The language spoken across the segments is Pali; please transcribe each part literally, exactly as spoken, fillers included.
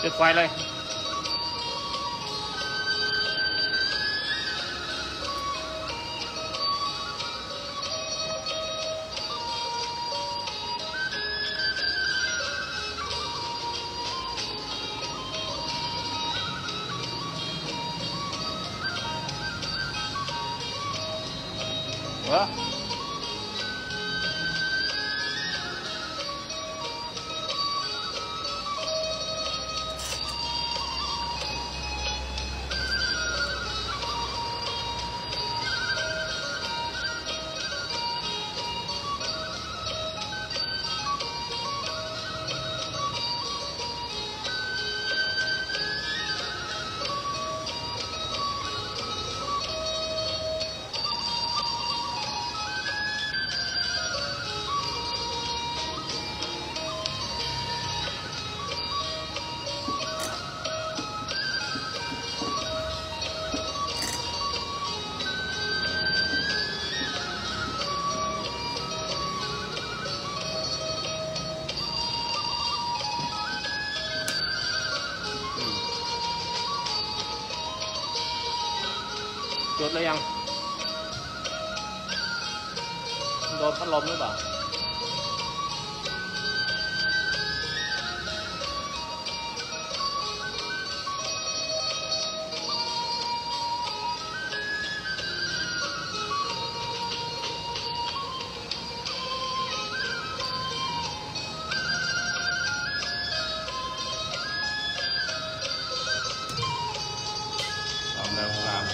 จุดไฟเลย จุดแล้วยัง โดนพัดลมหรือเปล่า พร้อมแล้วครับ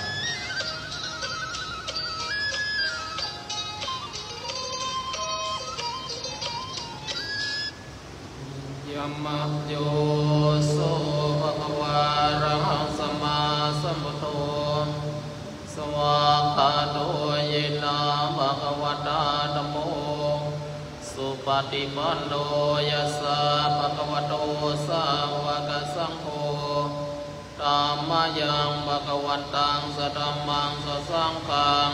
Yamajjo so bhagavā arahaṃ sammāsambuddho, svākkhāto yena bhagavatā dhammo, supaṭipanno yassa bhagavato sāvakasaṅgho, tammayaṃ bhagavantaṃ sadhammaṃ sasaṅghaṃ,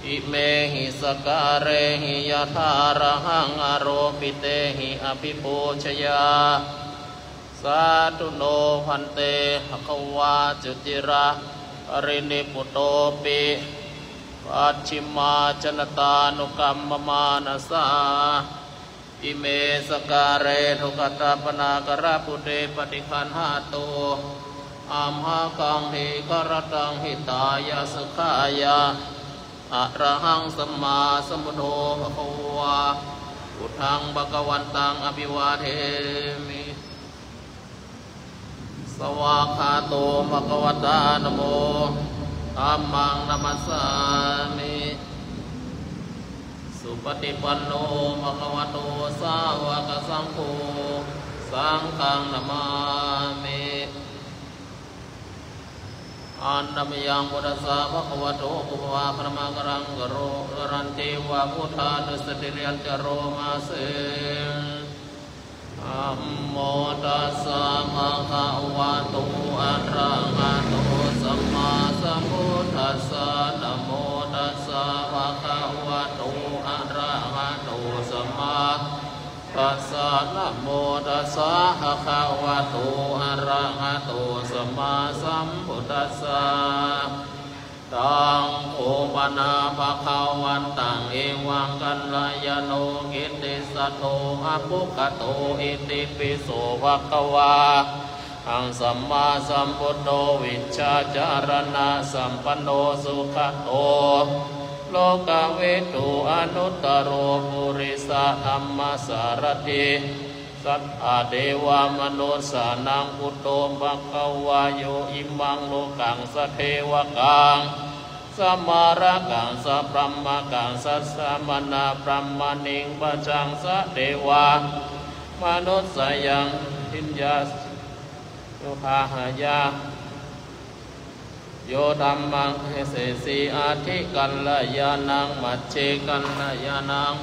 imehi sakkārehi yathārahaṃ āropitehi abhipūjayā. Sādhu no bhante bhagavā jutirāparinibbutōpipaccimājanatānukampamānasā, ime sakkāre duggatapaṇṇākārabhūte paṭiggaṇhātu, amhākaṃ dīgharattaṃ hitāya sukhāya. Arahaṃ sammāsambuddho bhagavā, buddhaṃ bhagavantaṃ abhivādemi. Svākkhāto bhagavatā dhammo, dhammaṃ namassāmi. Supaṭipanno bhagavato sāvakasaṅgho, saṅghaṃ namāmi. Handa mayaṃ buddhassa bhagavato pubbabhāganamakāraṃ karo-, karanti vā buddhānussatiriyañca lomase. Namo tassa bhagavato arahato sammāsambuddhassa. Namo tassa bhagavato arahato sammāsambuddhassa. Namo tassa bhagavato arahato sammāsambuddhassa. Taṃ kho pana bhagavantaṃ evaṃ kalyāṇo kittisaddo abbhuggato: Itipi so bhagavā arahaṃ sammāsambuddho vijjācaraṇasampanno sugato lokavidū anuttaro purisadammasārathi satthā devamanussānaṃ buddho bhagavā. Yo imaṃ lokaṃ sadevakaṃ samārakaṃ sabrahmakaṃ sassamaṇabrāhmaṇiṃ pajaṃ sadevamanussānaṃ hitāyasukhāya. Yo dhammaṃ desesi atthi kalyāṇaṃ majjhe kalyāṇaṃ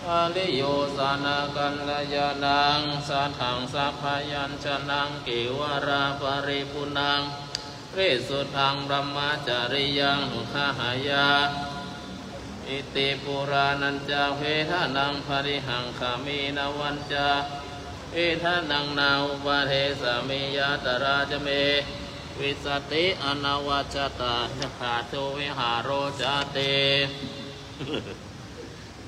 pariyosāna kalyāṇaṃ satthaṃ sabyañjanaṃ kevalaparipuṇṇaṃ visuddhaṃ brahmacariyaṃ sukhāya. Iti purāṇañca vedanaṃ parihaṅkhāmi navañca Idha naṃ na upadesāmi yātrā ca me vijjati anavajjatā ca ṭhātu vihāro cāti.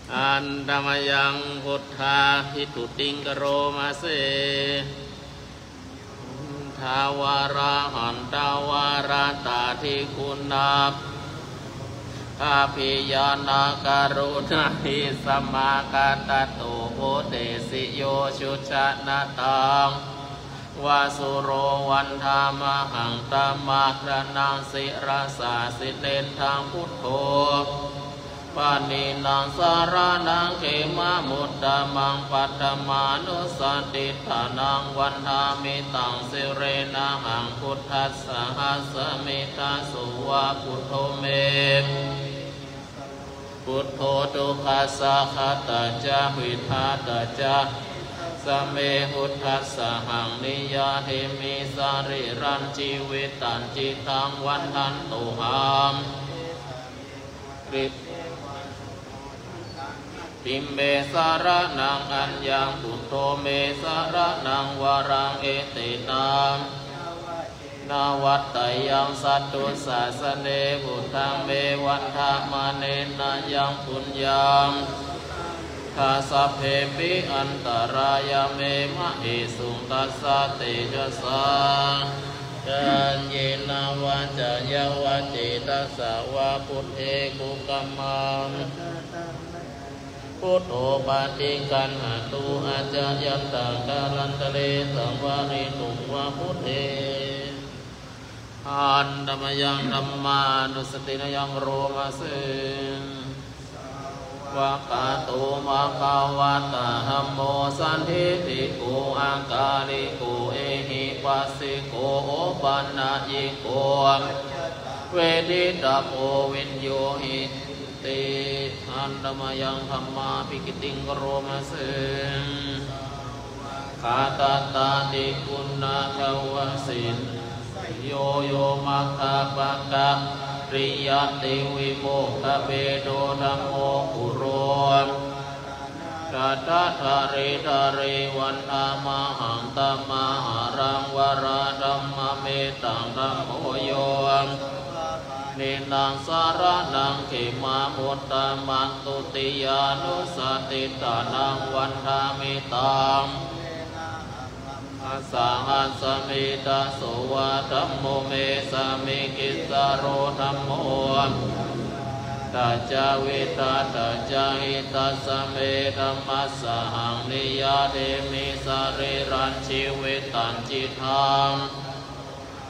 Handa mayaṃ buddhādigutthiṃ karoma se. Buddhā vārahantā vārātādiguṇā abhiñāṇakaruṇāhi samāgatatto bodhesi yo jujanataṃ vasuro vandāmahaṃ tamādaraṇaṃ sirasā jinendaṃ. Buddho pāṇīnaṃ saraṇaṃ khemamuttamaṃ paṭhamānussatiṭṭhānaṃ vandāmi taṃ sirenahaṃ buddhassāhasmi. Daso va buddho me buddho dukkhassa ghātā ca vidhātā ca hita me buddhassāhaṃ niyyādemi sarīrañjīvitañcidaṃ. Vandantohaṃ tiṃ me saraṇaṃ aññaṃ buddho me saraṇaṃ varaṃ etena vaḍḍheyyaṃ satthu sāsane. Buddhaṃ me vandamānena yaṃ puññaṃ sabbepi antarāyā me māhesuṃ tassa tejasā. Kāyena vācāya va cetasā vā buddhe kukammaṃ buddho paṭiggaṇhatu accayantaṃ kālantare saṃvarituṃ va buddhe. Handa mayaṃ dhammānussatinayaṃ karoma se. Svākkhāto bhagavatā dhammo sandiṭṭhiko akāliko ehipassiko opanayiko paccattaṃ veditabbo viññūhī ti. Handa mayaṃ dhammābhigītiṃ karoma se. Svākkhātatādiguṇākāvasena seyyo yo maggapākapariyattivimokkhabhedo dhammo kuro dhatha dhalī dhalī vandāmahaṃ tamaharaṃ varadhammametaṃ. Dhammo yo nīnaṃ saraṇaṃ khemamuttamaṃ dutiyānussatiṭṭhānaṃ vandāmi taṃ sahasmi. Daso va dhammo me sāmikissaro dhammo tacca vidhātā ca hitassa me dhammassāhaṃ niyyādemi sarīrañjīvitañcidaṃ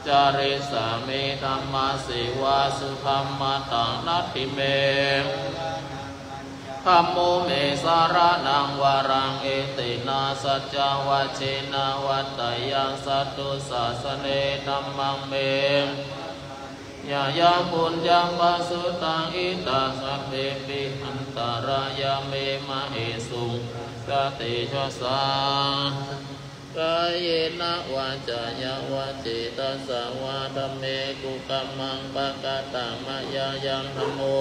carissāmi dhammasseva sudhammataṃ. Natthi me dhammo me saraṇaṃ varaṃ etena saccavajjena vaḍḍheyyaṃ satthu sāsane. Dhammaṃ me yaṃ puññaṃ pasutaṃ idha sabbepi antarāyā me māhesuṃ tassa tejasā. Kāyena vācāya va cetasā vā dhamme kukammaṃ pakataṃ mayā yaṃ dhammo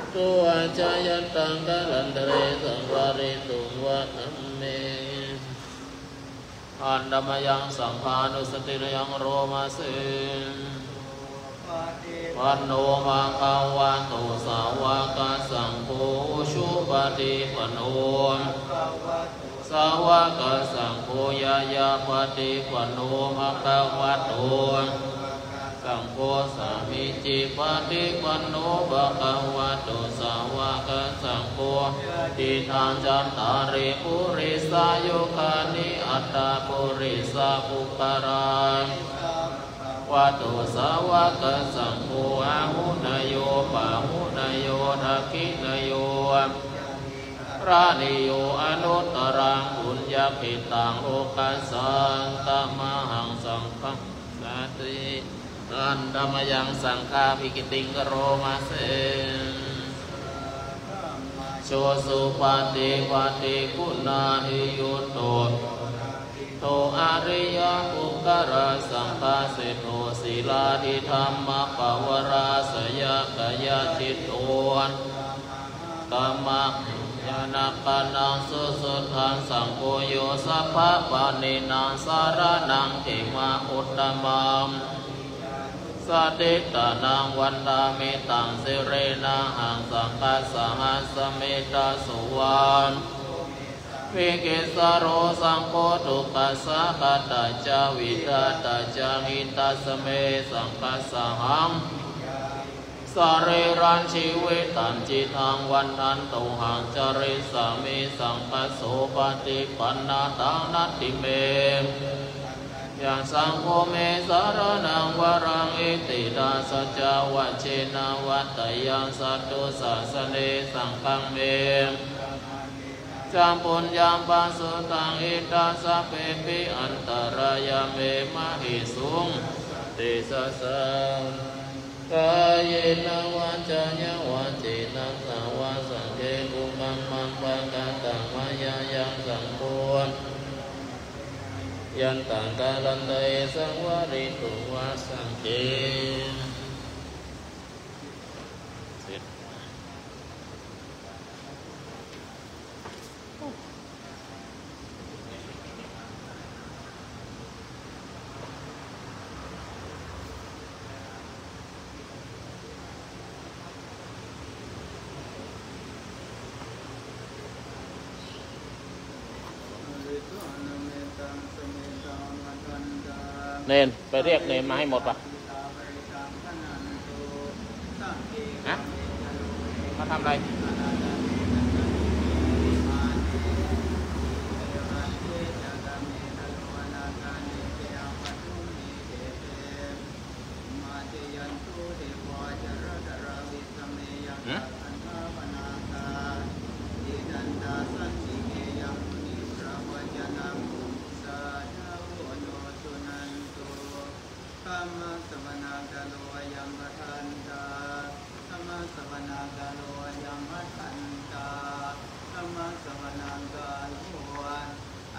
accayantaṃ kālantare saṃvarituṃ va dhamme. Handa mayaṃ saṅghānussatinayaṃ karoma se. Panno bhagavato sāvakasaṅgho ujupaṭipanno sāvakasaṅgho ñāyapaṭipanno bhagavato saṅgho sāmīcipaṭipanno bhagavato sāvakasaṅgho yadidaṃ cattāri purisayugāni aṭṭha purisapuggalā bhagavato sāvakasaṅgho āhuneyyo pāhuneyyo dakkhiṇeyyo karaṇīyo anuttaraṃ puññakkhettaṃ lokassāti. Tamahā saṅghaṃ nati. Handa mayaṃ saṅghābhigītiṃ karoma se. Supaṭipattiguṇābhiyutto to ariyapuggalasaṅghaseṭṭho sīlādidhammapavarāsayakāyacitto tama Ñāṇapāṇaṃ susuddhaṃ, saṅgho yo sabbapāṇīnaṃ saraṇaṃ khemamuttamaṃ. Satiṭṭhānaṃ vandāmi taṃ sirenahaṃ, saṅghassāhasmi dāso va. Vītissaro saṅgho, dukkhassa ghātā ca vidhātā ca, hitāya me saṅghassāhaṃ. Sarīrañjīvitañcidaṃ, vandantohaṃ carissāmi, saṅghassopaṭipannā taṃ natthi me. Yaṃ saṅgho me saraṇaṃ varaṃ, iti dasa ca vajjena vaḍḍheyyaṃ. Satthusāsane saṅghaṃ me. Yaṃ puññaṃ pasutaṃ idha, sabbepi antarāyā me māhesuṃ. Tejasā. Kāyena vācāya va cetasā vā, saṅghe kukammaṃ pakataṃ mayā yaṃ, saṅgho. Yantaṃ kālantare saṃvarituṃ va saṅghe. เนน ไปเรียกเนนมาให้หมดปะ ฮะ มาทำอะไร Dhammassavanakālo ayam bhadantā. Dhammassavanakālo ayam bhadantā. Dhammassavanakālo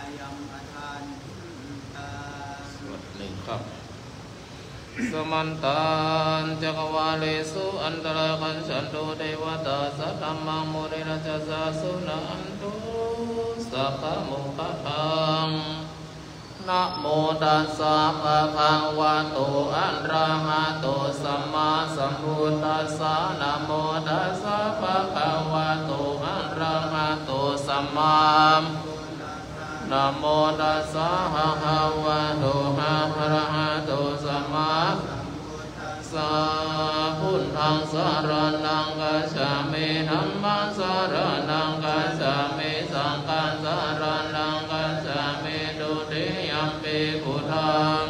ayam bhadantā. สวดหนึ่งครับ Samantā cakkavāḷesu atrāgacchantu devatā, saddhammaṃ munirājassa suṇantu saggamokkhadaṃ. Namo tassa bhagavato arahato sammāsambuddhassa. Namo tassa bhagavato arahato sammā. Namo tassa bhagavato arahato sammā. Sa buddhaṃ saraṇaṃ gacchāmi, dhammaṃ saraṇaṃ gacchāmi, saṅghaṃ saraṇaṃ gacchāmi. Dutiyampi buddhaṃ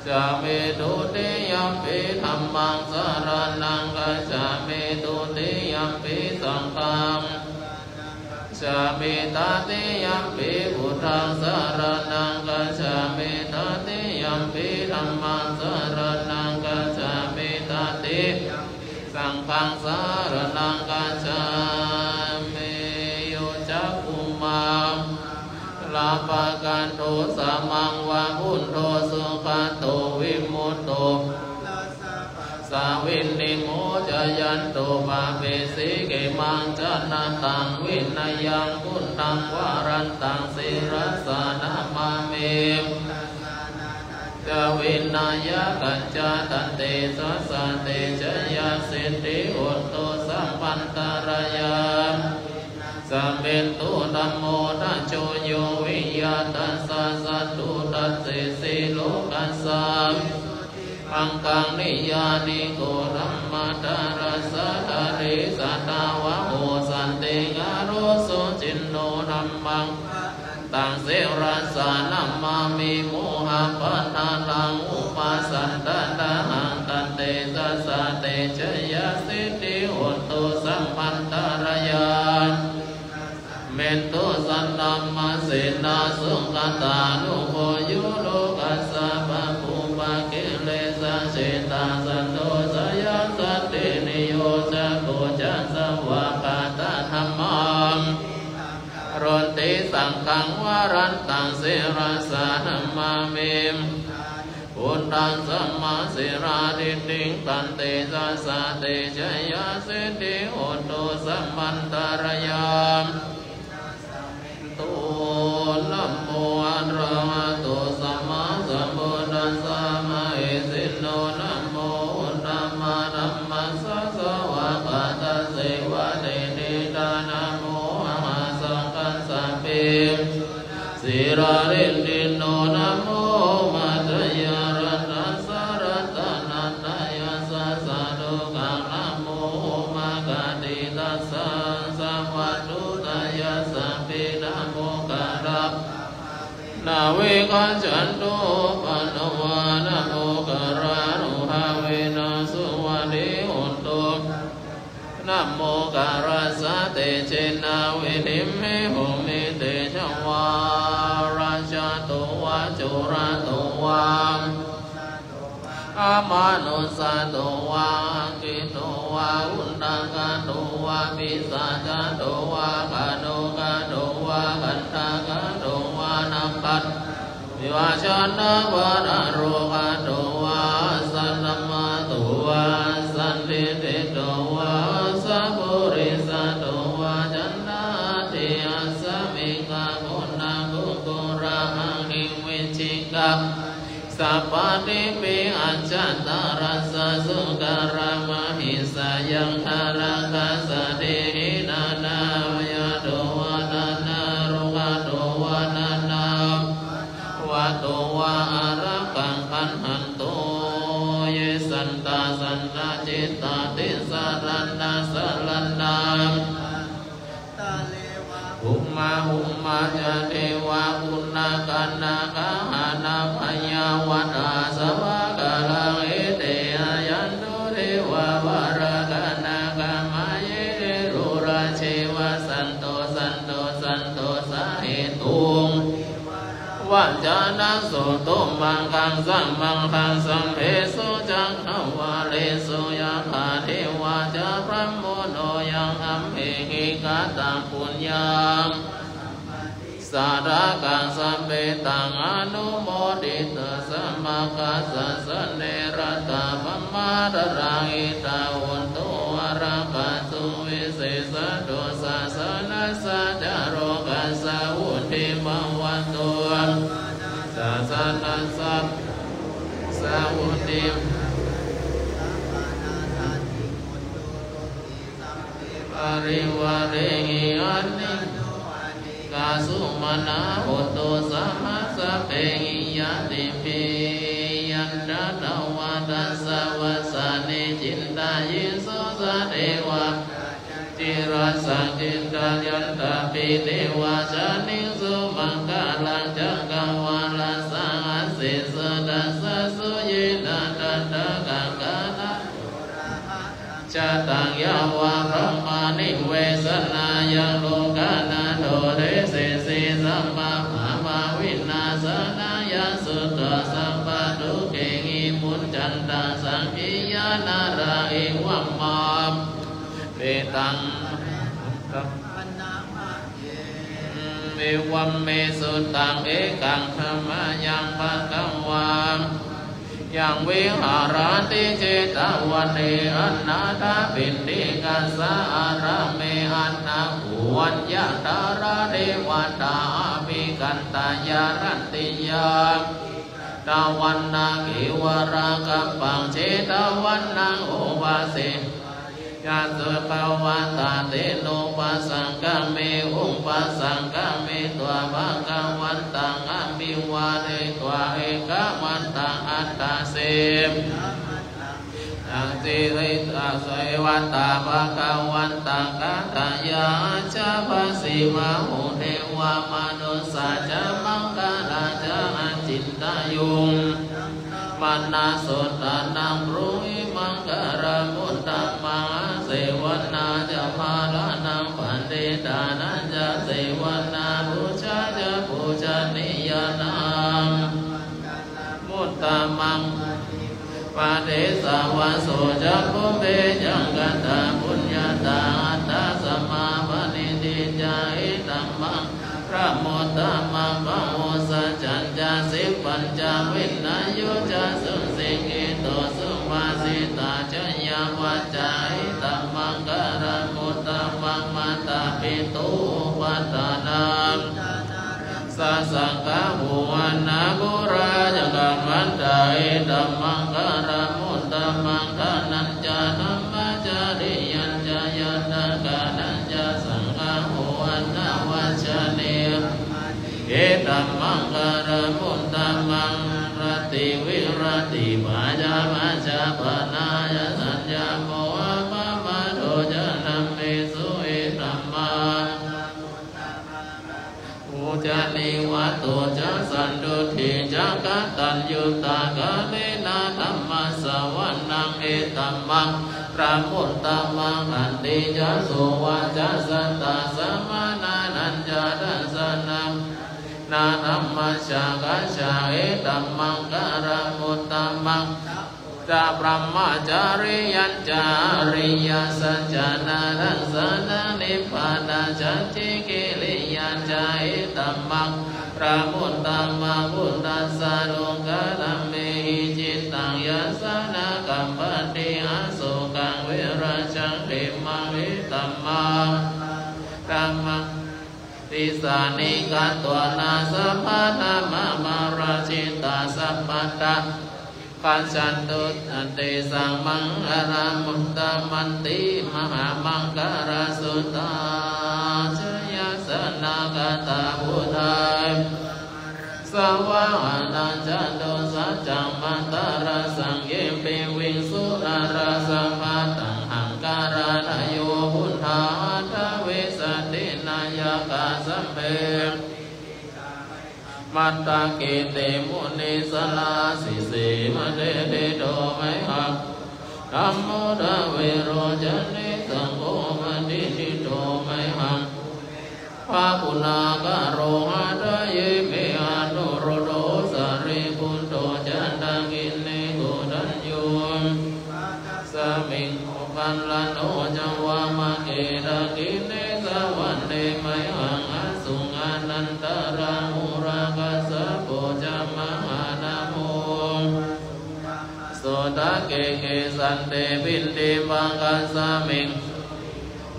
gacchāmi, dutiyampi dhammaṃ saraṇaṃ gacchāmi, dutiyampi saṅghaṃ gacchāmi. Tatiyampi buddhaṃ saraṇaṃ gacchāmi, tatiyampi dhammaṃ saraṇaṃ gacchāmi, tatiyampi saṅghaṃ saraṇaṃ gacchāmi. Yo cakkhumā labhagatto samaṃ va buddho sugato vimutto savinimocayanto pāpesi khemaṃ janataṃ vinayaṃ buddhaṃ varantaṃ sirasā namāmi. Ca vinayakañca tantejasā te jayasiddhi hotu sabbantarāyā. Samentu dhammo dhajo yo viya tassa satthu dassesi lokassa maṅgaṃ niyyāniko dhammadharassa dhārī sattāvaho santikāro suciṇṇo dhammaṃ taṃ sirasā namāmi mohappadālaṃ upasantadāhaṃ tantejasā te jayasiddhi hotu sabbantarāyā. Mentu saddhammasenā sugatānugo yo lokassa pāpūpakilesajetā santo sayaṃ santiniyojako ca svākkhātā dhammā karonti saṅghaṃ varantaṃ sirasā namāmi. Buddhaṃ sammāsīladiṭṭhiṃ tantejasā te jayasiddhi hotu sabbantarāyā. Devadetā namo mahāsaṅghassāpi. Sīladiṭṭhino namo Bhadrāya Ratanattayassa sādhukaṃ namo Omakātītassa Sāvatthuttayassapi. Namokārappabhāvena vigacchantu upaddavā. Namokārānubhāvena suvatthi hotu. Namokārassa tejena vidhimhi homi tejavā. Rājato vā corato vā amanussato vā aggito vā udakato vā pisācato vā khāṇukato vā kaṇṭakato vā nakkhattato vā janapadarogato vā asaddhammato vā asandiṭṭhito vā asappurisato vā canda atthi asmiṃ aguṇakukkurahaṃ hiṃ vicchikā sabbadhi pi acchataracchasūkaramahiṃsayaṃ ārakkhaṃ saddhihi nānābhayato vā nānārogato vā nānāupaddavato vā ārakkhaṃ gaṇhantu. Ye santā santacittā tisaranasaraṇā bhummā bhummā ca devā uṇṇāgaṇā gahānabhayaṃ vanasāvakālaṃ ete āyantu devā varaṇā gahāma ye virūḷhaceva santo santo santosahetuṃ varaṃ vacanaṃ sotumaggaṃ samaṅgaṃ sabbesu cakkavāḷesu yathā devā ca brahmuno yaṃ amhehi kataṃ puññaṃ sādakaṃ sabbe taṃ anumoditvā samaggāsasane ratā pamādaraṃ hitvā hotu ārakkhaṃ suvisesato sāsanassa ca lokassa vuḍḍhī bhavatu sāsanassa vuḍḍhī parivārehi anī kā sumanā hontu saha sabbehi ñātibhi. Yantā dvā dasa vassāni cintayiṃsu sadevakā ca ciraṃ sacintayantā pītivā janesu maṅgalaṃ cakkavāḷasahassesu dasasu yena tattha gaganā jataṃ yāva brahmanivesanāya lokānato desesi sabbabhāvavināsanaṃ yāsutvā sabbadukkhehi muccantaṃ saṅkhiyyā nāra evamā petaṃ evaṃ me sutaṃ ekaṃ samayaṃ bhagavā yaṃ viharati jetavane anāthapiṇḍikassa ārāme. Atha kho aññatara devatā abhikkantā jalantiyā gelaṭavannā kevalakappaṃ jetavanaṃ obhāse yā sukhā vatā tenupasaṅkami. Upasaṅkamitvā bhagavantaṃ abhivādetvā ekamantaṃ aṭṭhāsi taṃ siriṃ. Evaṃ tvattā bhagavantaṃ gathāya ājja bhāsi: Mahā devā manussā ca maṅgalā ca acintayuṃ brāhmaṇā sotthānaṃ brūhi maṅgalamuttamaṃ. Asevanā ca bālānaṃ paṇḍitānañca sevanā pūjā ca pūjanīyānaṃ uttamaṃ padesavāso ca pubbe ca katapuññatā attasammāpaṇidhi ca etam maṅ galamuttamaṃ. Bāhusaccañca sippañca vinayo ca susikkhito subhāsitā ca yā vācā etam maṅgalamuttamaṃ. Mātāpituupaṭṭhānaṃ puttadārassa saṅgaho anākulā ca kammantā etam maṅgalamuttamaṃ. Dānañca dhammacariyā ca yā Etammaṅgalamuttamaṃ. Āratī viratī pāpā majjapānā ca saññamo appamādo ca dhammesu etammaṅgalamuttamaṃ. Pūjanīyato ca santuṭṭhī ca kataññutā kālena dhammassavanaṃ etammaṅgalamuttamaṃ. Khantī ca sovacassatā samaṇānañca dassanaṃ kālena dhammasākacchā etammaṅgalamuttamaṃ. Ca brahmacariyañca ariyasaccāna dassanaṃ nibbānasacchikiriyā ca etammaṅgalamuttamaṃ. Phuṭṭhassa lokadhammehi cittaṃ yassa na kampati asokaṃ virajaṃ khemaṃ etammaṅgalamuttamaṃ. Tisāni katvāna sabbatthamaparājitā sabbattha gacchantu tesaṃ maṅgalamuttamanti. Mahāmaṅgalasuttaṃ. Jayāsanāgatā buddhā vārāsī vāhanaṃ catusaccāmataraṃ saṅghaṃ ye piviṃsu narāsabhā taṇhaṅkarādayo buddhā aṭṭhavīsati nāyakā sabbe matthake te munissarā. Sīse patiṭṭhito mayhaṃ dhammo dvilocane saṅgho patiṭṭhito mayhaṃ ugghū guṇākaro. Hadaye me anuruddho sārīputto ca dakkhiṇe koṇḍañño smiṃ moggallāno ca vāmake. Dakkhiṇe savane mayhaṃ āsuṃ ānandarāhulā kassapo ca mahānāmo vāmasotake. Kesante piṭṭhibhāgasmiṃ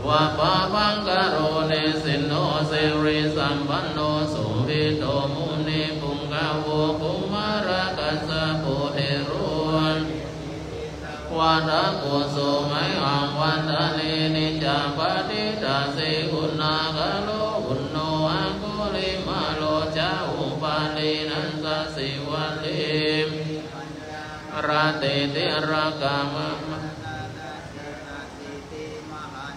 suriyova pabhaṅkaro nisinno sirisampanno sobhito munipuṅgavo. Kumārakassapo thero vādaketuṃ so mayhaṃ vadane niccaṃ patiṭṭhāsi guṇākaro. Puṇṇo aṅgulimālo ca upālī nandasīvalī ca ñāṇāgarā te tilakā mama.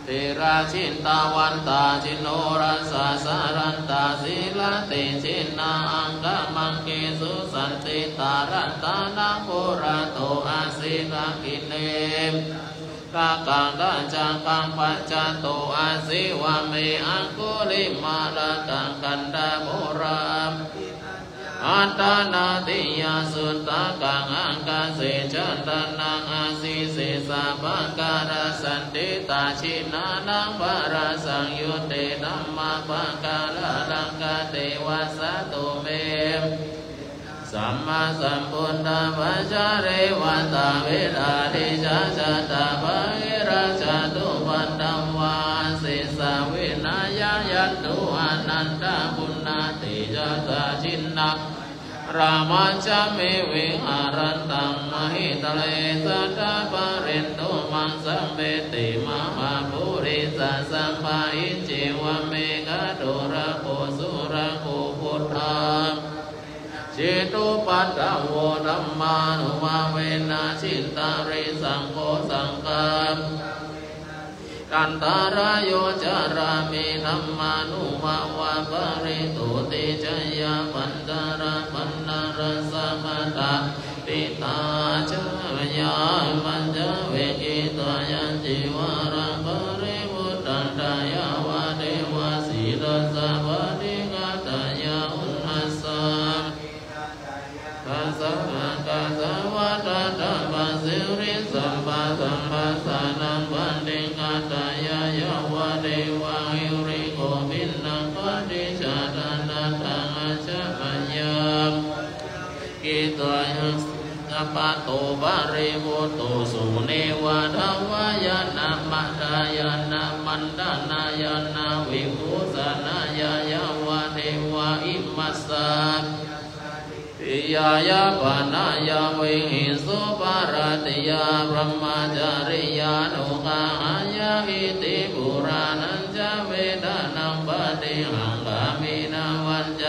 Therā jitavanto jinorasā jalantā sīlatejena aṅgamaṅgesu saṇṭhitā. Ratanaṃ purato āsi dakkhiṇe mettasuttakaṃ dhajaggaṃ pacchato āsi vāme aṅgulimālakaṃ. Khandhamoraparittañca āṭānāṭiyasuttakaṃ ākāse chadanaṃ āsi sesā pākārasaṇṭhitā. Jinānaṃ ghārasaṃyutte dhammapākāralaṅkate vasato me sammāsambuddhā pacchare vatā vedāni ca jātā bāhirā ca cupaddavā. Asesā vinayaṃ yantu anantaguṇatejasā jina rāmajjhame viharantaṃ mahītale sadā pālentu maṃ sabbe te mahāpurisāsabhā. Icceva me garo rakkho surakkho buddha jetupaddavo dhammānubhāvena jitārisaṅgho saṅghā antarāyo carāmi dhammānubhāvapālito. Te ca yā pañcarapannarasā mātā pitā ca mayhaṃ pañcavekkhitvā yaṃ cīvaraṃ paribhuttaṃ dāyāvadevā sītassa paṭighātāya uṇhassa kasākasavātātapasiriṃ sabbasambasānaṃ paṭighātāya yāvadeva hirikopinaṃ paṭicchādanatthaṃ ajja mayhaṃ pañcavekkhitvā yaṃ sītassa pāturahaṃ paribhutto so neva davāya na madāya na maṇḍanāya na vibhūsanāya yāvadeva imassa ṭhitiyā yāpanāya vihiṃsuparatiyā brahmacariyānuggahāya iti purāṇañca vedanaṃ paṭihaṅkhāmi navañca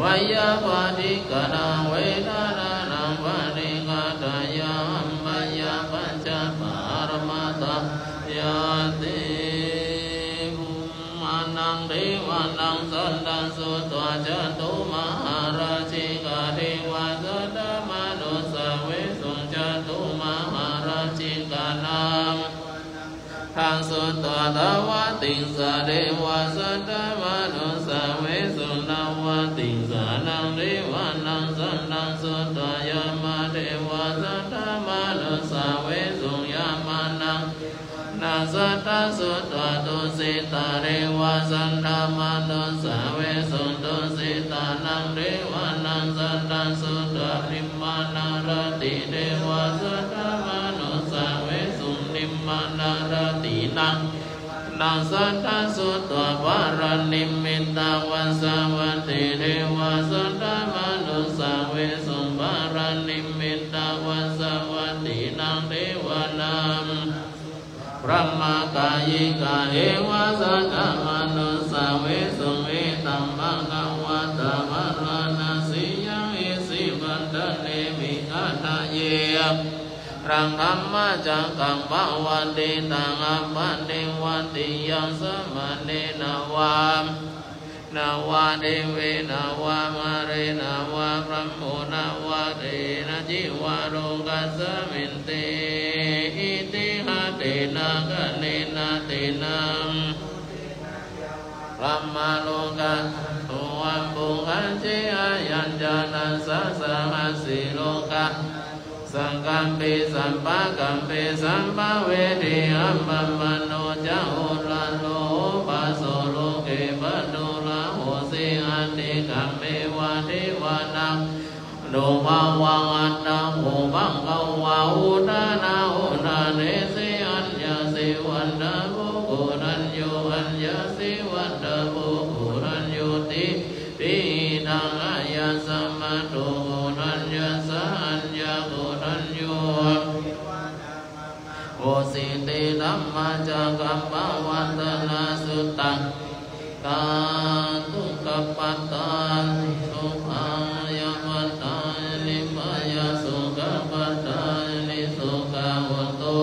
veyyābādhikānaṃ vedanānaṃ paṭighātāya, abyāpajjhaparamatāyāti. Bhummānaṃ devānaṃ saddaṃ sutvā, cātummahārājikā devā saddamanussāvesuṃ. Cātummahārājikānaṃ saddaṃ sutvā, tāvatiṃsā devā saddamanussāvesuṃ. Tāvatiṃsānaṃ devānaṃ saddaṃ sutvā, yāmā devā saddamanussāvesuṃ. Yāmānaṃ devānaṃ saddaṃ sutvā, tusitā devā saddamanussāvesuṃ. Tusitānaṃ devānaṃ saddaṃ sutvā, nimmānaratī devā saddamanussāvesuṃ. Nimmānaratīnaṃ devānaṃ saddaṃ sutvā, paranimmitavasavattī devā saddamanussāvesuṃ. Paranimmitavasavattīnaṃ devānaṃ brahmakāyikā devā saddamanussāvesuṃ. Etaṃ bhagavatā bārāṇasiyaṃ isipatane migadāye, therānaṃ dhammacakkappavattitānaṃ appaṭivattiyaṃ samaṇena vā devena vā mārena vā brahmunā vā kenaci vā lokasminti. Itiha tena khaṇena tena brahmalokā saddo abbhuggacchi. Ayañca dasasahassī lokadhātu saṅkampi sampakampi sampavedhi. Appamāṇo ca oḷāro obhāso loke pāturahosi, atikkammeva devānaṃ anubhāvaṃ. Atha kho bhagavā udānaṃ udānesi: Aññāsi vata bho koṇḍañño, aññāsi vata bho koṇḍaññoti. Tidaṃ āyasmato koṇḍaññassa aññākoṇḍañño devānaṃ mama hosīti. Dhammacakkappavattana sutta. Dhātu gabbhatāni sokāyapattāni bhayasokapattāni sokā hontu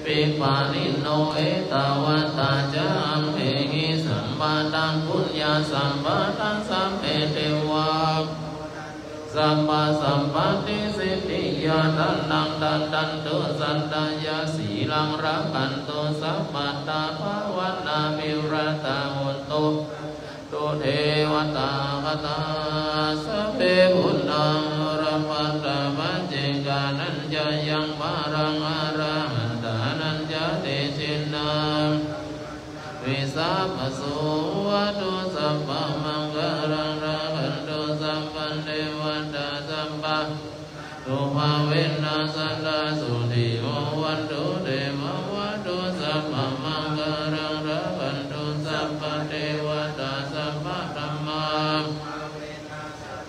sabbepi pāṇino. Ettāvatā ca amhehi sambhataṃ puññasampadaṃ sabbe devā sabbasampattisiddhiyā. Dānaṃ dadantu saddhāya sīlaṃ rakkhantu sabbadā bhāvanābhiratā hontu sabbe devatāgatā. Sabbe buddhā balappattā paccekānañca yaṃ balaṃ arahantānañca tejena vijjāmi sabbaso. Bhavatu sabbamaṅgalaṃ rakkhantu sabbadevatā sabba nubhāvena sadā sotthī bhavantu te. Bhavatu sabbamaṅgalaṃ rakkhantu sabbadevatā sabbadhammānubhāvena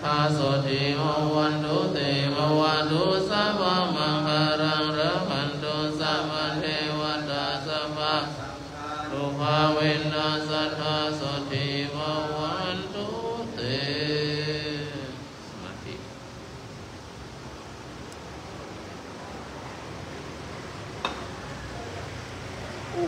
sadā sotthī bhavantu te. Bhavatu sabbamaṅgalaṃ rakkhantu sabbadevatā sabbasaṅghānubhāvena sadā sotthī bhavantu te. สมาธิ โอ้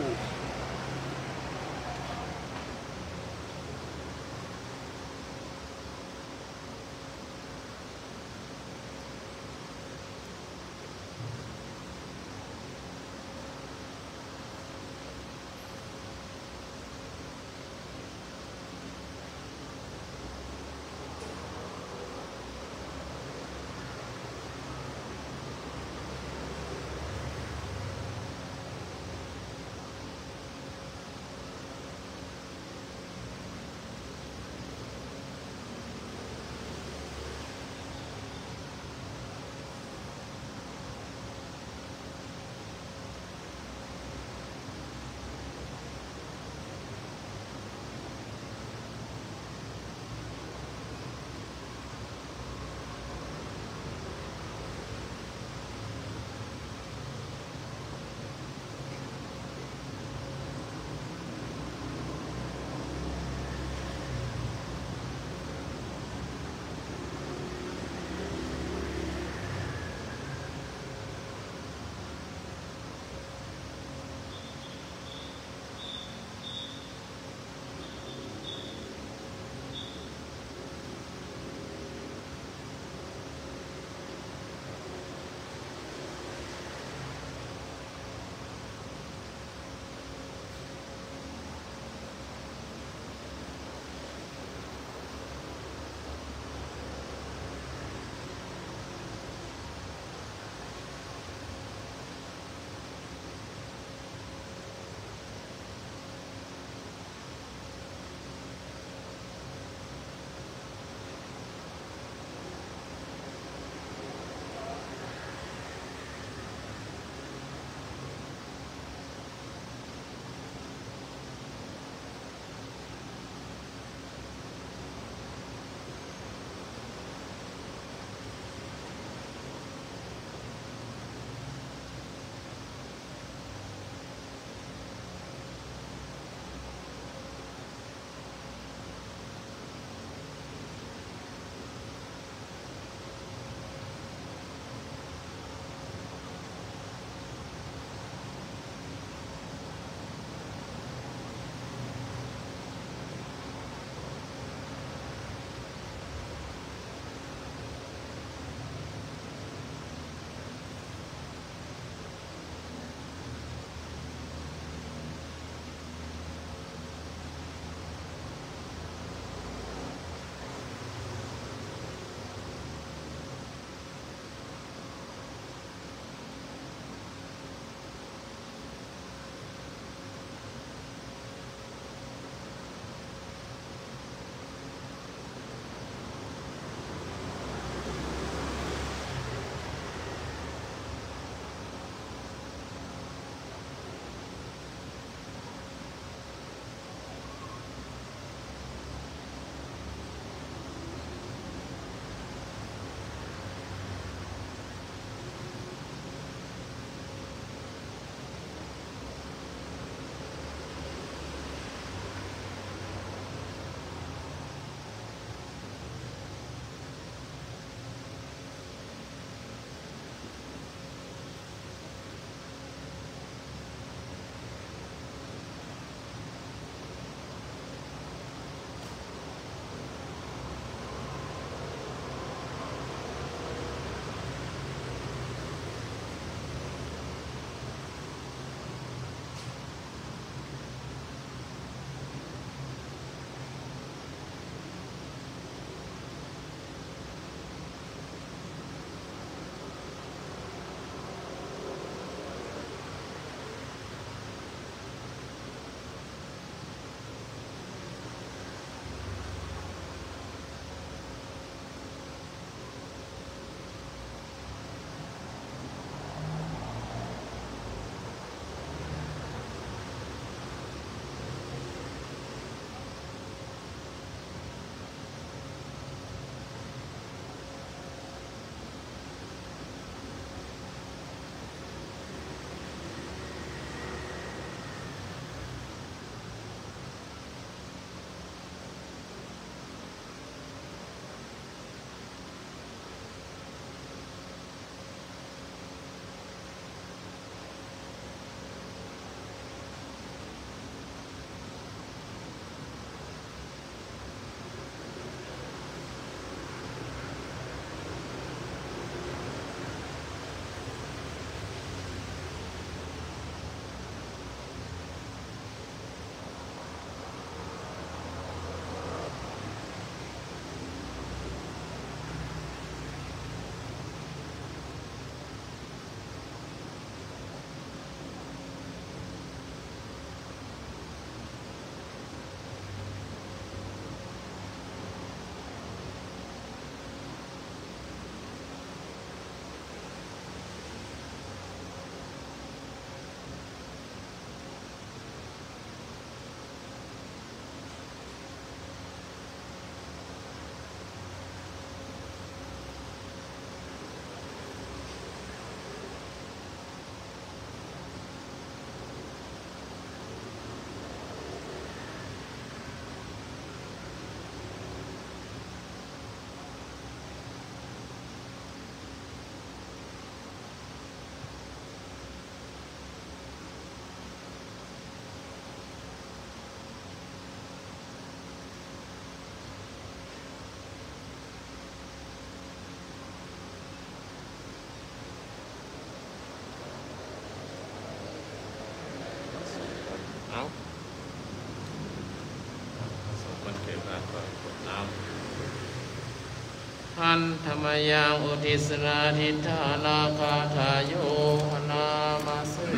Handa mayaṃ uddissanādhiṭṭhānagāthāyo bhaṇāma se.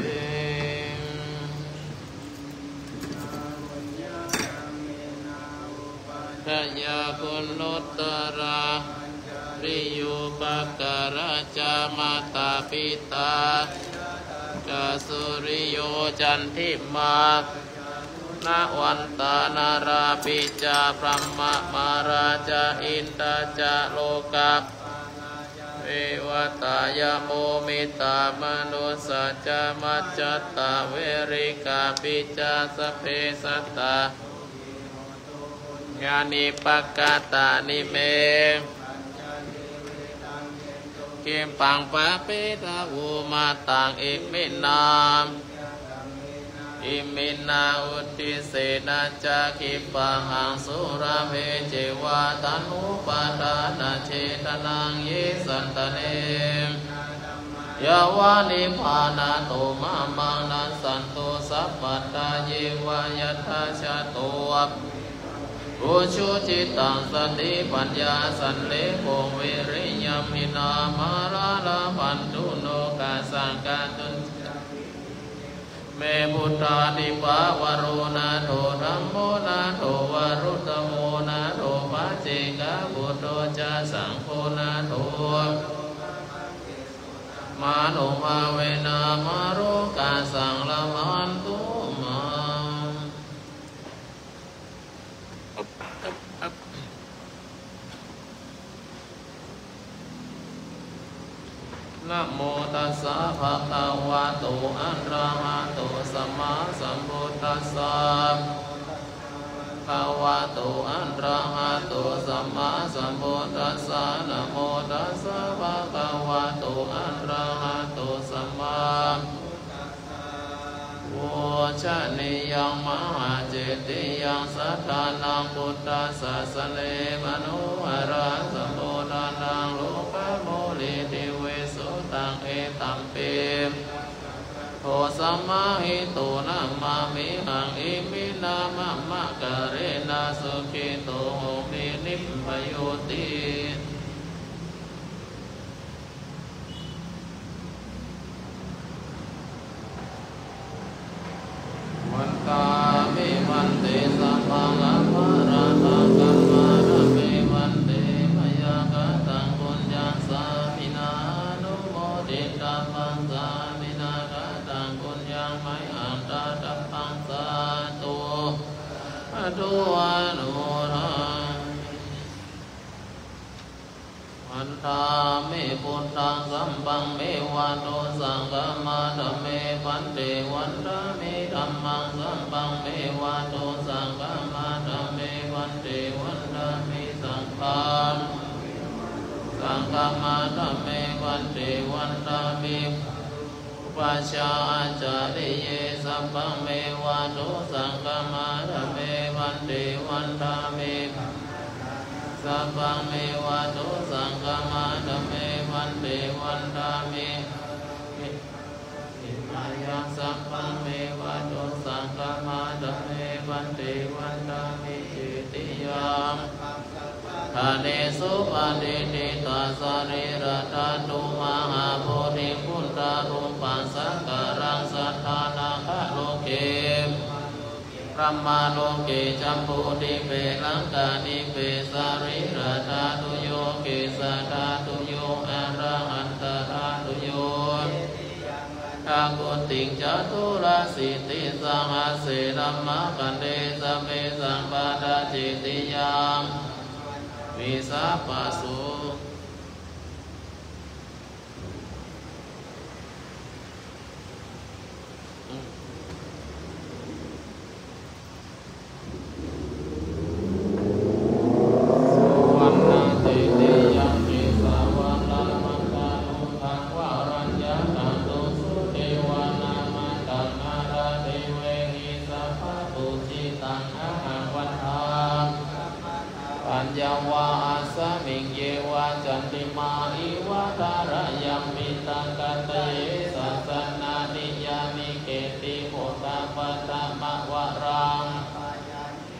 Daya guṇuttarā, añjalikara ca mātā pitā, ca suriyo candimā, guṇavantā narāpi ca, brahmamārā ca indā ca lokapālā ca devatā, yamo mittā manussā ca majjhattā verikāpi ca, sabbe sattā ñāṇi pakatāni me, khippaṃ pāpetha vomataṃ iminā, iminā uddisena ca khippaṃ ahaṃ sulabhe ceva, taṇhupādānachedanaṃ. Ye santāne yāva nibbānato mamaṃ, nassantu sabbadā yeva yattha jāto, ujucittaṃ satipaññā sallekho viriyamhinā, mārā labhantu nokāsaṃ kātuñca me buddhādhipavaro nātho, dhammo nātho varuttamo, nātho paccekabuddho ca, saṅgho nātho mānubhāvena, mārokāsaṃ labhantu mā. Namo tassa bhagavato arahato sammāsambuddhassa. Bhagavato arahato sammāsambuddhassa. Namo tassa bhagavato arahato sammā pūjanīyaṃ mahācetiyaṃ saddhānaṃ buddhasāsane, manoharasambodhanaṃ lokamūlitivisutaṃ, etampi samāhito namāmihaṃ, iminā mama kālena sukhito homi nibbāyoti. Vandāmi bhante sabbaṃ aparādhaṃ khamatha me bhante, mayā kataṃ puññaṃ sāminā anumoditabbaṃ, sāminā kataṃ puññaṃ mayhaṃ dātabbaṃ, sādhu sādhu anumodāmi. Vandāmi buddhaṃ sabbaṃ me vādosaṃ khamatha me bhante, vandāmi dhammaṃ sabbaṃ me vādosaṃ khamatha me bhante, vandāmi saṅghaṃ saṅghaṃ khamatha me bhante, vandāmi upajjhāyācariye sabbaṃ me vādosaṃ khamatha me bhante, vandāmi sabbaṃ me vādosaṃ khamatha me bhante, vandāmi mayā sabbaṃ me vādosaṃ khamatha me bhante, vandāmi cetiyaṃ. Ṭhānesu patiṭṭhitā sarīradhātu mahābodhiṃ buddharūpaṃ sakalaṃ sadā nāgaloke brahmaloke jambudīpe laṅkādīpe sarīradhātuyo kesādhātuyo arahantarātuyo. Aṭṭhakuṭiṃ caturāsītisahassenamāgaṅkhe sabbesaṃ padaccetiyā. Vīsāpaso. Paññā va asmiṃ yeva candimā iva thārayaṃ, pītarakkhite sāsanādiyāni khetti hotha paṭhamavaraṃ.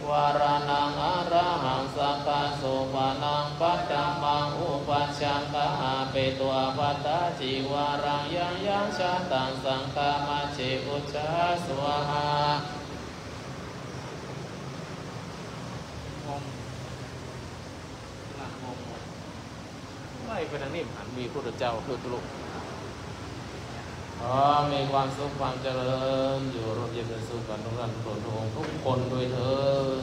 Varaṇaṃ arahaṃ sakko sopanā paṭhamā upa Yaṃ dāhāpetvā bhaddacīvaraṃ, yaṃ yaṃ jātaṃ saṅghamajjhe ujjhā svāhā. งง หลังงงหมด ไล่ไปทางนี้ หันมีพุทธเจ้าคือลูก ขอมีความสุขความเจริญ อยู่ร่มเย็นเป็นสุขกันทุกท่านทุกคนด้วยเถิด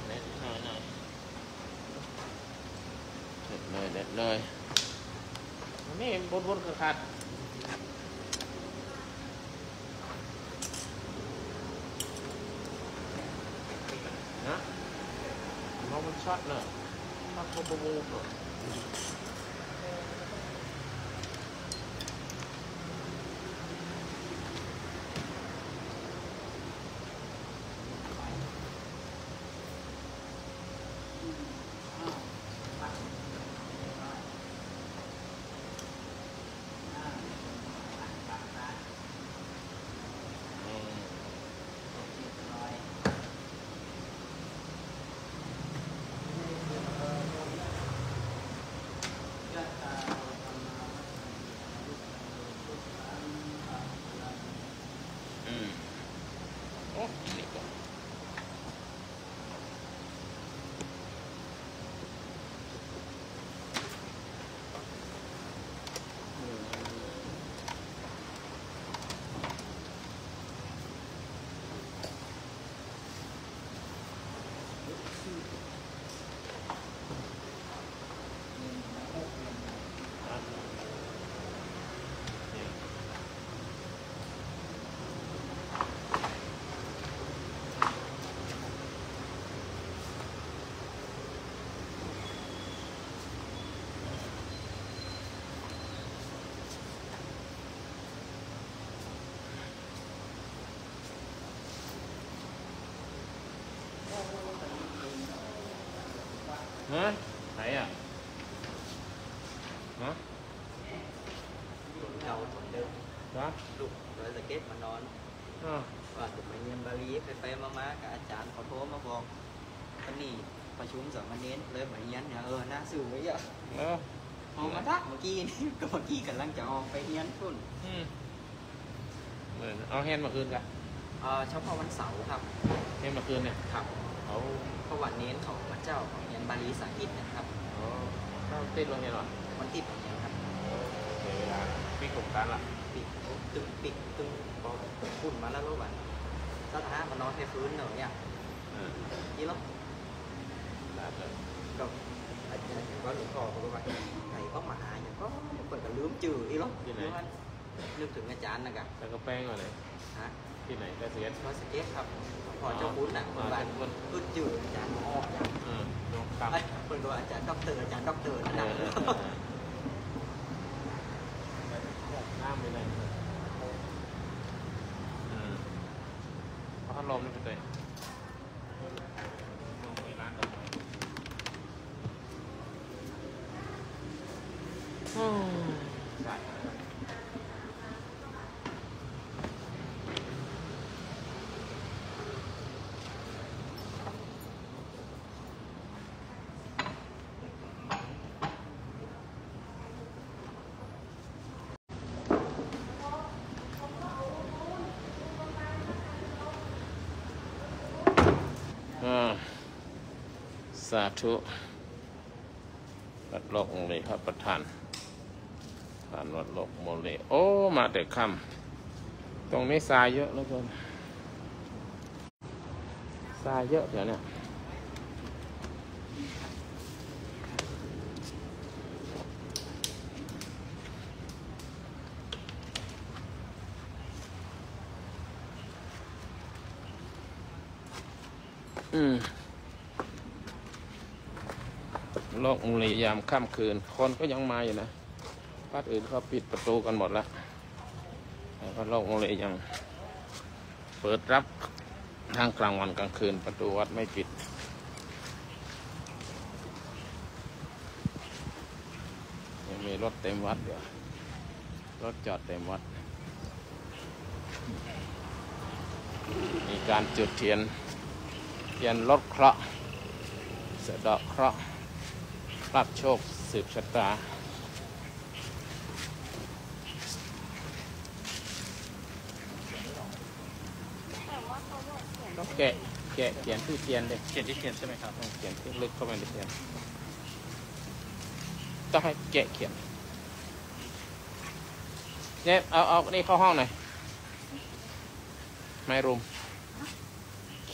เหน็ดเหนื่อยหน่อย เหน็ดเหนื่อย เหน็ดเหนื่อย อันนี้บดๆ ขัดๆ นะ เพราะมันช็อตเนอะ ช็อตปุ๊บปุ๊บปุ๊บเนอะ อืม โอ้ นี่ก็ ฮะ ไหนอ่ะ ฮะ เก่าเหมือนเดิม ฮะ ลูกดอยสะเก็ดมานอน อ่า ว่าจะไปเรียนบาลี ไปๆ มาๆ กับอาจารย์เขาโทรมาบอก วันนี้ประชุมสามเณรเลยมาเรียนเนี่ย เออ น่าสู้ไว้เยอะ เออ ออกมาละเมื่อกี้นี่ ก็เมื่อกี้กำลังจะออกไปเรียนพุ่น อืม เออ เอาเฮียนมาคืนกะ เอ่อ เฉพาะวันเสาร์ครับ เฮียนมาคืนเนี่ย ครับ เอา เพราะว่าเณรเขาพระเจ้าเขาเรียนบาลีภาษาอังกฤษนะครับ อ๋อ เขาติดโรงเรียนเหรอ มันติดโรงเรียนครับ เสียเวลา ปิดโครงการละ ปิด ตึงปิด ตึง พอพุ่นมาแล้วรู้วัน สถานะมานอนแค่คืนเดียวเนี่ย เออ นี่เหรอ ได้เลย ก็อาจารย์ก็หลวงพ่อเขาบอกว่า ใครก็มาหาอย่างก็เปิดกันลืมจื่ออีหรอ ที่ไหน นึกถึงอาจารย์นะกะ แล้วก็แป้งก่อนเลย ฮะ ที่ไหน เกษตร ดอยสะเก็ดครับ พ่อเจ้าคุณน่ะ อ่า คนบ้าน เจ้าคุณ ขึ้นจื่ออาจารย์หมอออกอย่าง เออ ดวงกรรม เอ้ย เพิ่นว่าอาจารย์ด็อกเตอร์ อาจารย์ด็อกเตอร์นั่นน่ะ เออ เออ เออ น้ำไปไหน เออ เอาพัดลมนี่ไปเลย อ่า สาธุ วัดโลกโมเล พระประธาน ประธานวัดโลกโมเล โอ้ มาแต่ค่ำ ตรงนี้ทรายเยอะเหลือเกิน ทรายเยอะแถวเนี้ย อืม โลกโมเล ยามค่ำคืน คนก็ยังมาอยู่นะ วัดอื่นเขาปิดประตูกันหมดแล้ว แต่วัดโลกโมเลยังเปิดรับทั้งกลางวันกลางคืน ประตูวัดไม่ปิด ยังมีรถเต็มวัดอยู่ รถจอดเต็มวัด มีการจุดเทียน เทียนลดเคราะห์ สะเดาะเคราะห์ รับโชคสืบชะตา ต้องแกะ แกะเขียนที่เทียนเลย เขียนที่เทียนใช่ไหมครับ ต้องเขียนที่ลึกเข้าไปในเทียน ต้องให้แกะเขียน เนี่ย เอา เอานี่เข้าห้องหน่อย my room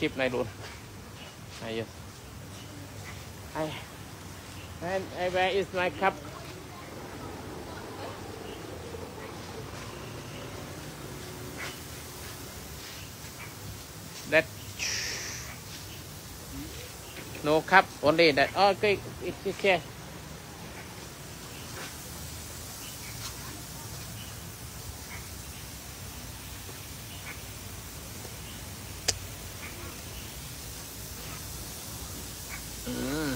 คลิปในรูม อายุ I and I where is my cup that no cup only that okay it's okay อืม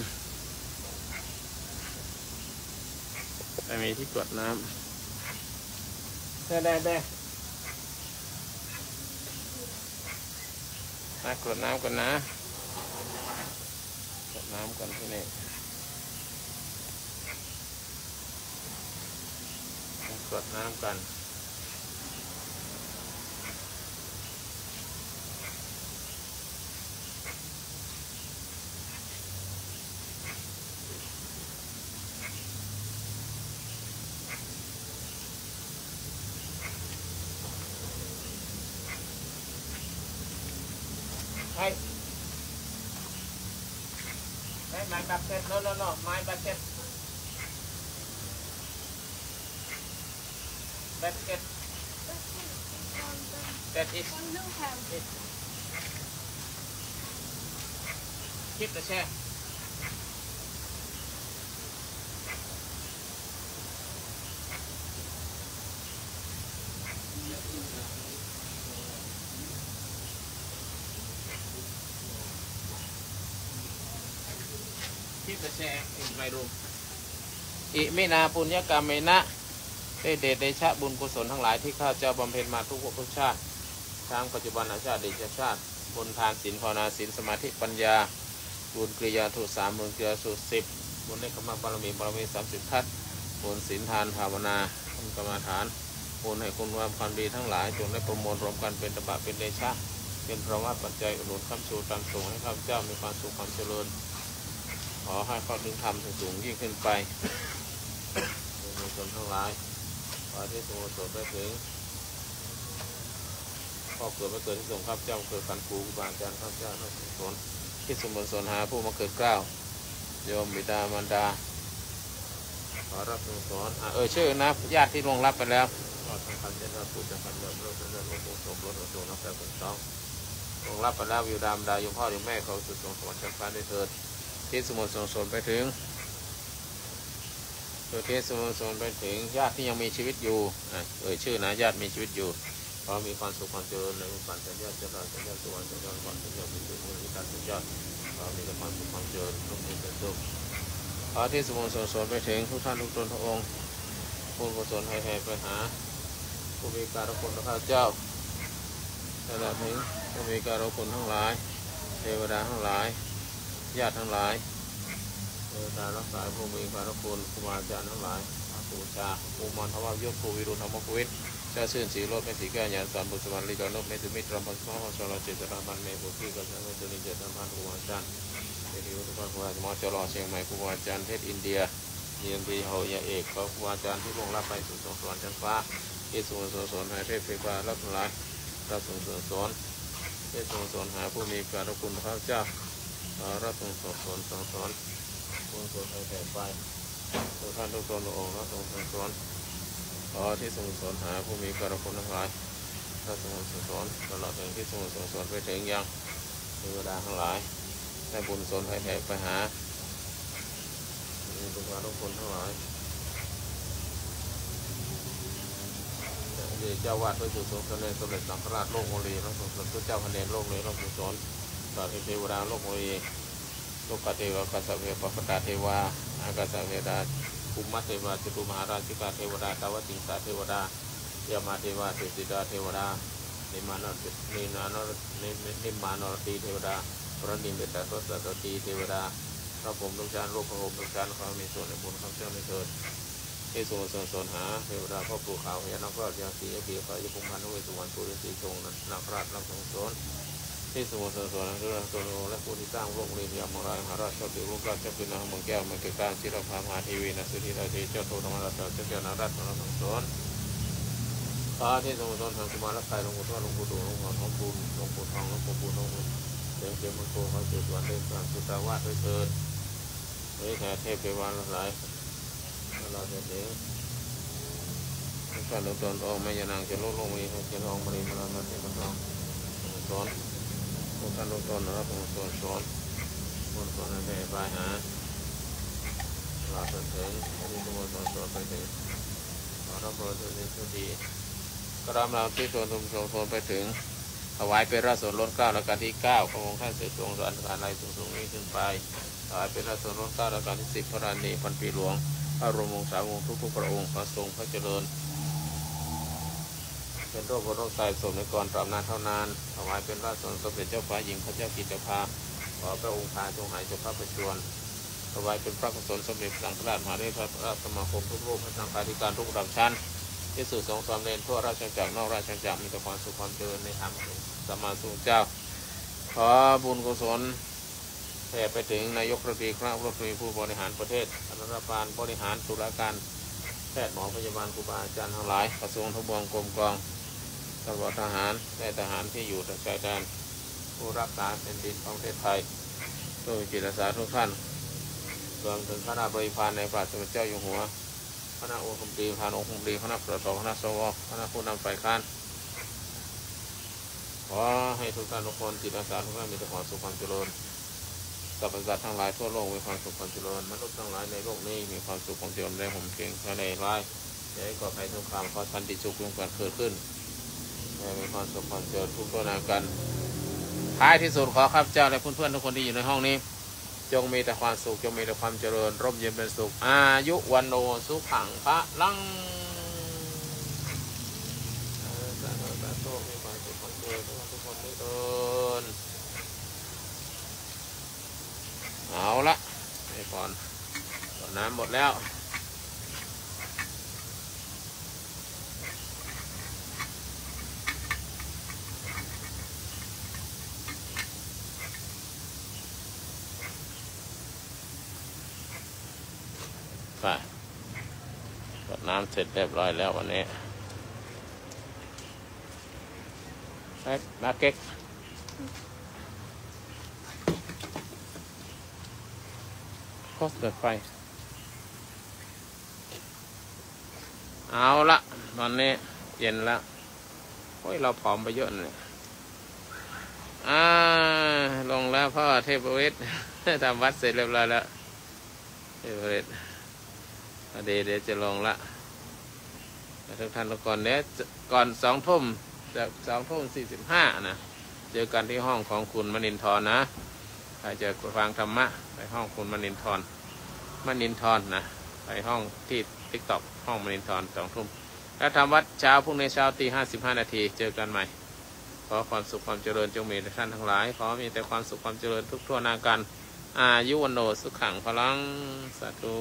ไม่มีที่กรวดน้ำ ได้ได้ได้มากรวดน้ำก่อนนะ กรวดน้ำก่อนที่นี่ กรวดน้ำกัน ให้ ให้ my bucket no no no my bucket bucket that is คลิปนะแชร์ คลิปนะแชร์ in my room Iminā puññakammena ด้วยเดชเดชะบุญกุศลทั้งหลายที่ข้าพเจ้าบำเพ็ญมาทุกภพทุกชาติ ทั้งปัจจุบันชาติอดีตชาติ บุญทานศีลภาวนาศีลสมาธิปัญญา บุญกิริยาวัตถุสาม บุญกิริยาวัตถุสิบ บุญเนกขัมมะบารมี บารมีสามสิบทัศน์ บุญศีลทานภาวนา บุญกรรมฐาน บุญให้คุณงามความดีทั้งหลาย จงได้ประมวลรวมกันเป็นตบะเป็นเดชะ เป็นพระวปัจจัยอุดหนุนค้ำชูตามส่งให้ข้าพเจ้ามีความสุขความเจริญ ขอให้เข้าถึงธรรมสูงยิ่งขึ้นไป บุญกุศลทั้งหลาย ขอที่สมุทรสนไปถึง พ่อเกิดแม่เกิดที่ส่งข้าพเจ้าเกิดฝันครูครูบาอาจารย์ข้าพเจ้าทั้งสองตน ที่สมุทรสนหาผู้มาเกิดเกล้า โยมบิดามารดา ขอรับสมุทรสนอ่ะเอ่ยชื่อนะ ญาติที่ล่วงลับไปแล้ว ขอสังขารเจ้าผู้จักขันเดิมโลกเดิมโลกโสมรถโสมน้ำแปดคนสองล่วงลับไปแล้ว บิดามารดา โยมพ่อโยมแม่ ขอสู่สวงสวรรค์ชั้นฟ้าด้วยเถิด ที่สมุทรสนไปถึง อุทิศส่วนกุศลไปถึงญาติที่ยังมีชีวิตอยู่ อ่ะ เอ่ยชื่อนะ ญาติมีชีวิตอยู่ ขอมีความสุขความเจริญในวงการญาติเจ้าหน้าที่ญาติสุวรรณเจ้าหน้าที่ญาติสุวรรณเจ้าหน้าที่ญาติญาติขอมีแต่ความสุขความเจริญร่มเย็นเป็นสุข ขออุทิศส่วนกุศลไปถึงทุกท่านทุกตนทุกองค์ บุญกุศลให้แผ่ไปหา ผู้มีการคุณข้าพเจ้า ตลอดถึงผู้มีการคุณทั้งหลาย เทวดาทั้งหลาย ญาติทั้งหลาย เทวดารักษาผู้มีพระคุณ ครูบาอาจารย์ทั้งหลาย พระบูชา ภูมิธรรมยศ ภูวิรุณธรรมภูวิทย์ เจ้าชื่นสีโรจน์ แม่สีแก้ว ญาณสอน บุษบาลี จานุ เมสุมิตร พรหมสมภพ สรเจตนาพันธ์ เมโพธิ กัจจาเมตุนี เจตนาพันธ์ ครูบาอาจารย์ เศรษฐีวัตถุพันธ์ ครูบาอาจารย์ มจร เชียงใหม่ ครูบาอาจารย์ เพชรอินเดีย เอ็มพี เฮา ยาเอก ขอครูบาอาจารย์ที่ล่วงลับไปสู่สวงสวรรค์ชั้นฟ้า ที่สมุทรสงสนหายเทพเทวารักษ์ทั้งหลาย รับสมุทรสงสน ที่สมุทรสงสนหาผู้มีการคุณพระเจ้า ขอรับสมุทรสงสนสงสน บุญกุศลให้แผ่ไป ทุกท่านทุกตนทุกองค์ รับสมุทรสงสน ขอที่สมุทรสงสนหาผู้มีการคุณทั้งหลาย รับสมุทรสงสน ตลอดถึงที่สมุทรสงสนไปถึงยังเทวดาทั้งหลาย ให้บุญกุศลให้แผ่ไปหา มีประชาชนทั้งหลาย เดชเจ้าวาดพระสุสงฆ์สมเด็จ สมเด็จสังฆราชโลกวลี พระสงฆ์สมเด็จพระเจ้าพระเนรโลกเลย พระสงฆ์สน สาธุเทวดาโลกวลี โลกเทวา กาสะเวปปตาเทวา อากาสะเวดา ภูมิเทวา จตุมหาราชิกาเทวดา ตาวติงสาเทวดา ยามาเทวา เทสิดาเทวดา นิมมานร นิมมานร นิมมานรตีเทวดา รัตน์นิมเบตตาทศสัตว์ตรีเทวดาพระพรหมทุกชั้น รูปพระพรหมทุกชั้น ขอให้มีส่วนในบุญข้าพเจ้านี้เถิด ที่สวดสวดสวดหาเทวดาพ่อปู่ขาวพญานาคราชยาสียาปีขายาพงพันธ์เวสสุวรรณปู่ฤาษีชงนาคราชรับสั่งสอน ที่สวดสวดสวดหาเทวดาตัวโลและผู้ที่สร้างโลกเรียนยามมังรายมหาราชเจ้าสิริรุ่งราชเจ้าคือนาคเมืองแก้วเมืองเกตการศิลปามหาเทวีนาสุธีราชเจ้าโตธรรมราชเจ้าแก้วนาคราชรับสั่งสอน พระที่ทรงสอนทางกุมารไกรหลวงปู่ทวดหลวงปู่ดู่หลวงพ่อทองคูณหลวงปู่ทองหลวงปู่ปู่ทองเสียงเสียงมันโตขอเสียงสวรรค์ได้สร้างสุตาวาสด้วยเถิด เฮ้ยแผ่เทพเทวาทั้งหลาย พระราชเสด็จ พระเจ้าหลวงตนองค์แม่ยานางจะลดลงมีพระเจ้าองค์บริมารมาเทพทองสอน พระท่านหลวงตนนะครับสอนสอน คนสอนให้ไปหา พระราชเสด็จที่สโมสรสอนไปถึง ขอรับพระเสด็จที่ดี กราบลาที่ส่วนสมสมไปถึง ถวายเป็นราชส่วนล้นเกล้ารัชกาลที่เก้า พระองค์ท่านเสด็จทรงสารสารในสูงสูงนี้ขึ้นไป ถวายเป็นราชส่วนล้นเกล้ารัชกาลที่สิบ พระราชินีพันปีหลวง พระบรมวงศาวงศ์ทุกๆพระองค์ พระทรงพระเจริญ เป็นโรคโรคตายสมในกรตราบนานเท่านาน ถวายเป็นราชส่วนสมเด็จเจ้าฟ้าหญิงพระเจ้ากิติยาภา ขอพระองค์พาจงหายจากพระประชวร ถวายเป็นพระกุศลสมเด็จพระสังฆราชมหาเถรสมาคมทุกรูป พระสังฆาธิการทุกระดับชั้น ภิกษุสงฆ์สามเณรทั่วราชอาณาจักรนอกราชอาณาจักรมีแต่ความสุขความเจริญในธรรมสัมมาสัมพุทธเจ้า ขอบุญกุศลแผ่ไปถึงนายกรัฐมนตรี คณะรัฐมนตรี ผู้บริหารประเทศ รัฐบาลบริหาร ตุลาการ แพทย์หมอพยาบาล ครูบาอาจารย์ทั้งหลาย กระทรวงทบวงกรมกองตำรวจทหารและทหารที่อยู่ตามชายแดน ผู้รักษาแผ่นดินของประเทศไทย ผู้มีจิตอาสาทุกท่าน รวมถึงคณะบริพารในพระบาทสมเด็จเจ้าอยู่หัว คณะองคมนตรี ประธานองคมนตรี คณะสส คณะสว คณะผู้นำฝ่ายค้าน ขอให้ทุกท่านทุกคนจิตอาสาทุกท่านมีแต่ความสุขความเจริญ สรรพสัตว์ทั้งหลายทั่วโลกมีความสุขความเจริญ มนุษย์ทั้งหลายในโลกนี้มีความสุขความเจริญ ได้ห่มเพียงภายในร้าย อย่าให้ก่อภัยทุกข์ความขอสันติสุขจงบังเกิดขึ้น ให้มีความสุขความเจริญทุกทั่วหน้ากัน ท้ายที่สุดขอข้าพเจ้าและเพื่อนๆทุกคนที่อยู่ในห้องนี้ จงมีแต่ความสุข จงมีแต่ความเจริญ ร่มเย็นเป็นสุข อายุ วัณโณ สุขัง พลัง สาธุ สาธุ มีความสุขความเจริญทุกคนทุกคนด้วยเถิด เอาละ ให้พร น้ำหมดแล้ว ไป รดน้ำเสร็จเรียบร้อยแล้ววันนี้ แม็ก มาเก๊ก โพสต์เดอะไฟ เอาละ ตอนนี้เย็นแล้ว โอ้ย เราผอมไปเยอะเลย อ่า ลงแล้วพ่อเทพวิทย์ ทำวัดเสร็จเรียบร้อยแล้ว เทพวิทย์ พอดีเดี๋ยวจะลงละ ทุกท่านทุกคนเนี่ย ก่อนสองทุ่ม จะสองทุ่มสี่สิบห้านะ เจอกันที่ห้องของคุณมนินทรนะ ใครจะฟังธรรมะ ไปห้องคุณมนินทร มนินทรนะ ไปห้องที่ ติ๊กต็อก ห้องมนินทร สองทุ่ม แล้วทำวัดเช้า พรุ่งนี้เช้าตีห้าสิบห้านาที เจอกันใหม่ ขอความสุขความเจริญจงมีแด่ท่านทั้งหลาย ขอมีแต่ความสุขความเจริญทุกทั่วหน้ากัน อายุ วัณโณ สุขัง พลัง สาธุ